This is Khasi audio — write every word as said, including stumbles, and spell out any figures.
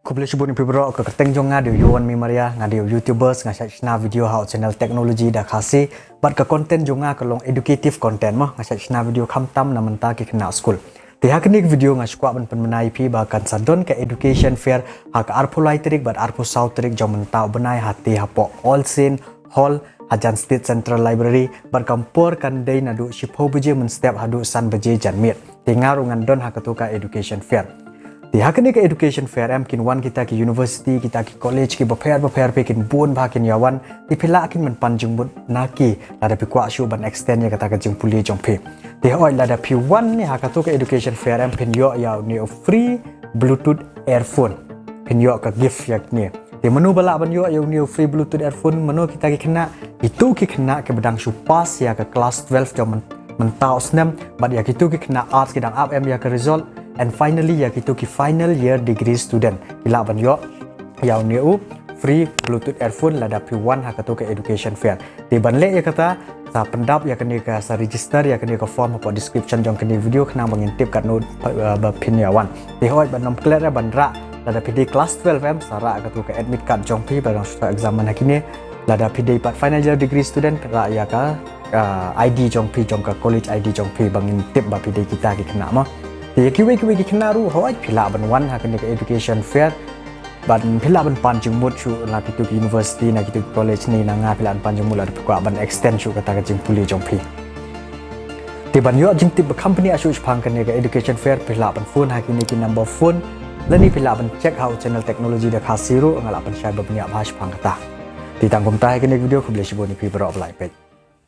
Khublei shibun ïa phi baroh. Ka kyrteng jong nga dei u Yowan Mei Maria, nga dei u YouTubers, nga shait shna video ha u channel technology da Khasi. Bad ka content jong nga ka long educative content mo, nga shait shna video khamtam na mynta ki khynnah skul. Te ha kane ka video nga sngewkwah ban pynbna ïa phi ba kan sa don ka education fair ha ka arphew lai tarik bad arphew saw tarik jong mynta u bnai, ha te hapoh All Saint Hall, hajan State Central Library, bad ka por kan dei naduh shiphew baje mynstep haduh san baje janmiet. Te nga ruh ngan don ha kato ka education fair. Te ha kane ka education fair em kin wan kita ki university, kita ki college kiba pher ba pher, phi kin bun bha kin ïa wan. Te phi lah kin ban pan jingmut na ki lada phi kwah shuh ban extend ïa kata ka jingpule jong phi. Te hooid, lada phi wan ne ha kato ka education fair em, phin ïoh ïa une u free Bluetooth earphone. Phin ïoh ka gift ïa kane. Te mano ba lah ban ïoh ïa une u free Bluetooth earphone? Mano kita ki khynnah? Kito ki khynnah kiba dang shu pass ïa ka class twelve jong myn-, mynta u snem, bad ïa kito ki khynnah arts ki dang ap em ïa ka result, and finally ïa kito ki final year degree student ki lah ban ïoh ïa une u free Bluetooth earphone lada phi wan ha kato ka education fair. Te ban leh ïa kata, sa pyndap ïa kane ka, sa register ïa kane ka form hapoh description jong kane video khnang ba ngin tip katno, eh, ba phin ïa wan. Te hooid, ban ym klet re, ban rah, lada phi dei class twelve em, sa rah kato ka admit card jong phi ba dang shu examine ha kine. Lada phi dei pat final year degree student, rah ïa ka, ah, I D jong phi, jong ka college I D jong phi ba ngin tip ba phi dei kita ki khynnah mo. Te ïa kiwei kiwei ki khynnah ruh, hooid, phi lah ban wan ha kane ka education fair. Bad phi lah ban pan jingmut shuh na kito ki university, na kito ki college ne na nga, phi lah ban pan jingmut lada phi kwah ban extend shuh kata ka jingpule jong phi. Te ban ïoh jingtip ba kham bniah shuh shaphang kane ka education fair, phi lah ban phone ha kine ki number phone, lane phi lah ban check ha u channel technology da Khasi ruh, nga lah ban shai ba bniah bha shaphang kata. Te tang kumta ha kane ka video, khublei shibun ïa phi baroh ba la ïa peit.